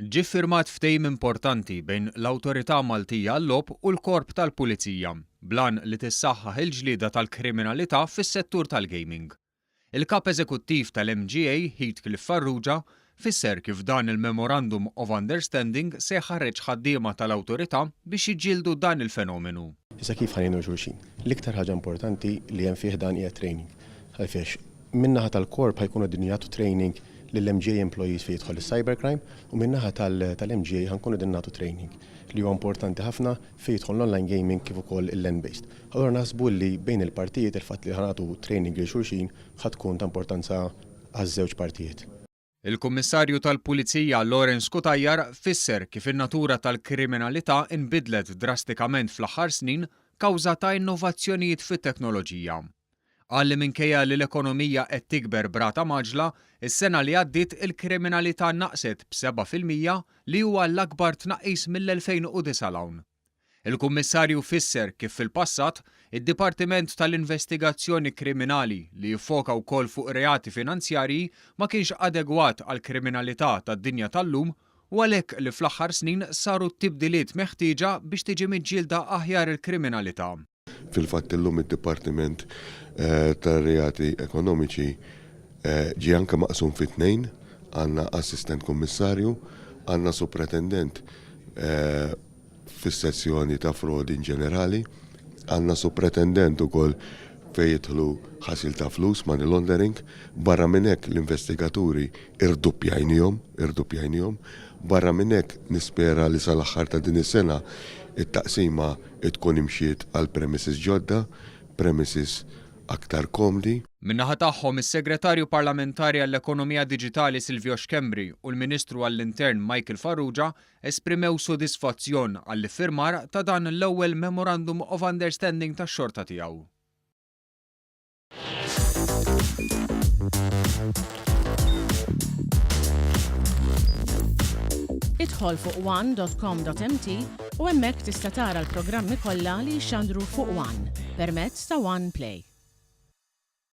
Ġie ffirmat ftehim importanti bejn l-Awtorità Maltija għal-Logħob u l-Korp tal-Pulizija, bl-għan li tissaħħaħ il-ġlieda tal-kriminalità fis-settur tal-gaming. Il-Kap Eżekuttiv tal-MGA, Heathcliff Farrugia, fisser kif dan il-Memorandum of Understanding se jħarreġ ħaddiema tal-Awtorità biex jiġġieldu dan il-fenomenu. Issa kif ħa ngħinu 'l xulxin? L-iktar ħaġa importanti li hemm fih dan hija t-training. Għalfiex? Min-naħa tal-Korp ħa jkunu qegħdin jagħtu training lill-MGA employees fejn jidħol is-cybercrime u min-naħa tal-MGA ħa nkunu qegħdin nagħtu training li huwa importanti ħafna fejn jidħol l-online gaming kif ukoll il-land based. Allura naħsbu li bejn il-partijiet il-fatt li ħa nagħtu training lil xulxin ħa tkun ta' importanza għaż-żewġ partijiet. Il-Kummissarju tal-Pulizija Lawrence Cutajar fisser kif in-natura tal-kriminalità nbidlet drastikament fl-aħħar snin kawża ta' innovazzjonijiet fit-teknoloġija. Qal li minkejja li l-ekonomija qed tikber b'rata mgħaġġla, is-sena li għaddiet il-kriminalità naqset b'7% li huwa l-akbar tnaqqis mill-2009 'l hawn. Il-Kummissarju fisser kif fil-passat, id-Dipartiment tal-Investigazzjoni Kriminali li jiffoka wkoll fuq reati finanzjarji ma kienx adegwat għall-kriminalità tad-dinja tal-lum u għalhekk li fl-aħħar snin saru t-tibdiliet meħtieġa biex tiġi miġġielda aħjar il-kriminalità. Fil-fatt illum id-Dipartiment tar-Reati Ekonomiċi ġie anke maqsum fi tnejn, għandna Assistent Kummissarju, għandna Supretendent fis-sezzjoni ta' frodi in ġenerali, għandna Supretendent ukoll fejn jidħlu ħasil ta' flus, money laundering, barra minn hekk l-investigaturi irduppjajnihom, irduppjajnihom, barra minn hekk nispera li sal-aħħar ta' din is-sena it-taqsima tkun imxiet għal premises ġodda, premises aktar komdi. Min-naħa tagħhom, is-Segretarju Parlamentari għall-Ekonomija Diġitali Silvio Schembri u l-Ministru għall-Intern Michael Farrugia esprimew sodisfazzjon għall-iffirmar ta' dan l-ewwel Memorandum of Understanding tax-xorta tiegħu. Idħol fuq one.com.mt u hemmhekk tista' tara l-programmi kollha li jixxandru fuq One permezz ta' One Play.